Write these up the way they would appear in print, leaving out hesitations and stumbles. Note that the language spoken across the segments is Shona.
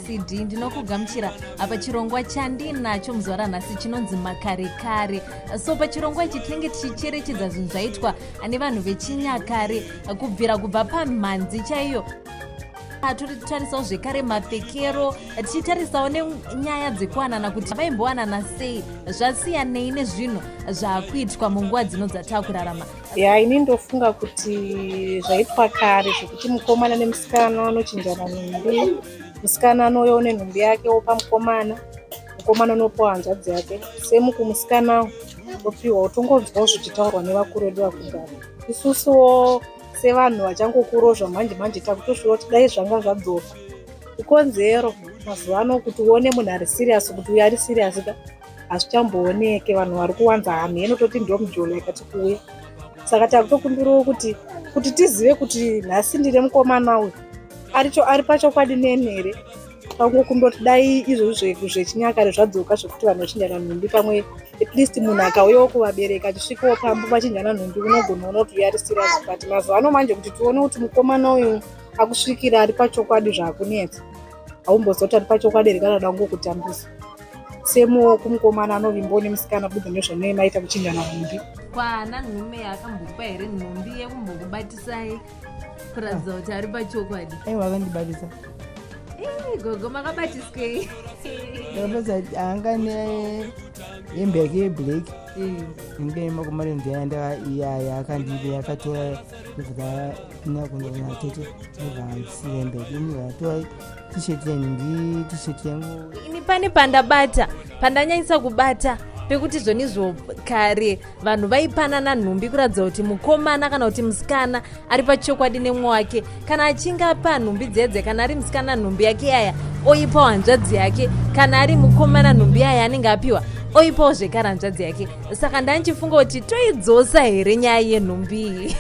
Cd ndinokugamuchira pachirongwa chandinacho muzuva ranhasi chinonzi Makarekare. So pachirongwa ichi tinenge tichicherechedza zvinhu zvaitwa nevanhu vechinyakare, kubvira kubva pamhanzi chaiyo, totarisawo zvekare mapfekero, tichitarisawo nenyaya dzekuwanana, kuti vaimbowanana sei, zvasiyanei nezvinhu zvaakuitwa munguva dzino dzataakurarama. Ya, ini ndofunga kuti zvaitwa kare zvekuti mukomana nemusikana vanochinjana nhumbi, musikana anouyawo nenhumbi yake opa mukomana, mukomana unopiwa hanzvadzi yake, semukumusikana opiwa. Tongonzwawo zvichitaurwa nevakuru vedu vakugara. Isusuwo sevanhu vachangokurawo zvamanje manje, takutoshuva kuti dai zvanga zvadzoka. Chikonzero, mazuva ano kuti uone munhu ari serious, kuti uyo ari serious ka, hazvichambooneke. Vanhu vari kuwanza hamheno, toti ndo mujolo yakati kuuya. Saka takutokumbirawo kuti tizive kuti nhasi ndine mukomana uyu aricho, ari pachokwadi neni here. Takungokumbira kuti dai izvozvo zvechinyakare zvadzoka, zvekuti vanhu vachinjana nhumbi. Pamwe at least munhu akauyawo kuvabereki, achisvikawo pamba vachinjana nhumbi, unogona kuona kuti uyu ari serious. But mazuva ano manje, kuti tione kuti mukomana uyu akusvikira ari pachokwadi, zvaakunetsa. Haumboziva kuti ari pachokwadi here kana da kungokutambisa. Semuwo kumukomana anovimbawo nemusikana kubudza nezvanee maita kuchinjana nhumbi. Kwana nhume akambokupa here nhumbi yekumbokubatisai kuratidza kuti ari pachokwadi? Aiwa, akandibatisa. Gogo, makabatiswei? Ndakabatisa anga nehembe yake yeblack, inge makomana ndiyaenda iya yakandipe, yakatora, ndobva tapinda kunoona tete, ndobva andisiya hembe yake, ndobva atora T-shirt yangu, T-shirt yangu. Ini pane pandabata, pandanyanyisa kubata pekuti zvonizvo kare vanhu vaipanana nhumbi kuratidza kuti mukomana kana kuti musikana ari pachokwadi nemwe wake. Kana achinge apa nhumbi dzedze, kana ari musikana, nhumbi yake yaya oipawo hanzvadzi yake, kana ari mukomana, nhumbi yaya anenge apiwa oipawo zvekare hanzvadzi yake. Saka ndanchifunga kuti toidzosa here nyaya yenhumbi iyi?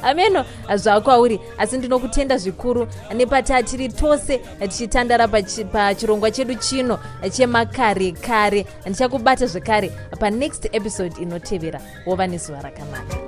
Ameno zvakwauri, asi ndinokutenda zvikuru nepatatiri tose tichitandara pachirongwa chedu chino cheMakare Kare. Ndichakubata zvekare panext episode inotevera. Wova nezuva rakanaka.